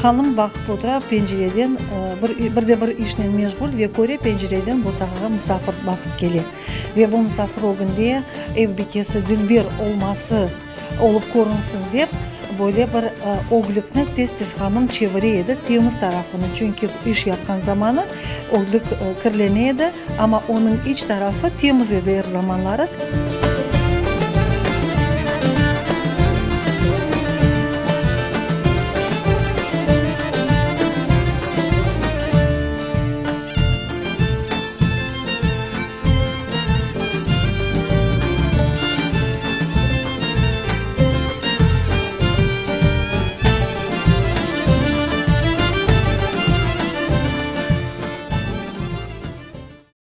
Hanım baqıp otura pencereden, bir bir de bir işnen meşğul ve köre pencereden bosağağa musafir basıp kele. Ve bu musafir ögünde ev bikesi dülber olması olıp körünsin dep, böyle bir öglükni tez-tez hanım çevire edi temiz tarafını, çünki iş yapqan zamanı öglük kirlene edi, amma onıñ iç tarafı temiz edi er zamanları.